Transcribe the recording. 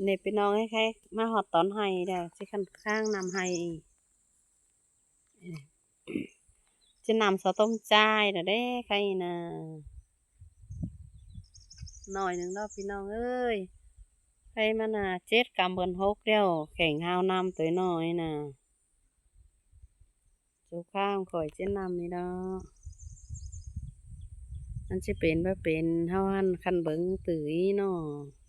ນີ້ພີ່ນ້ອງເອີຍ ໃກ້ມາຮອດຕອນໄຮ່ແລ້ວ ຊິຄັນຄ້າງນຳໄຮ່ອີກ. ຊິນຳສາວຕົ້ມຈ່າຍແລ້ວເດ້ ໄຂ່ນະ ໜ້ອຍໜຶ່ງດອກພີ່ນ້ອງເອີຍ. ໄຂ່ມັນນະເຈັດກຳເບິ່ນຫົກແລ້ວ ແຂງຫາວນຳໂຕນ້ອຍນະ. ໂຈຂ້າງຂ້ອຍເຈັດນຳນີ້ດອກ ມັນຊິເປັນບໍ່ເປັນ ເຮົາຫັ້ນຄັນເບິ່ງຕື້ອີເນາະ.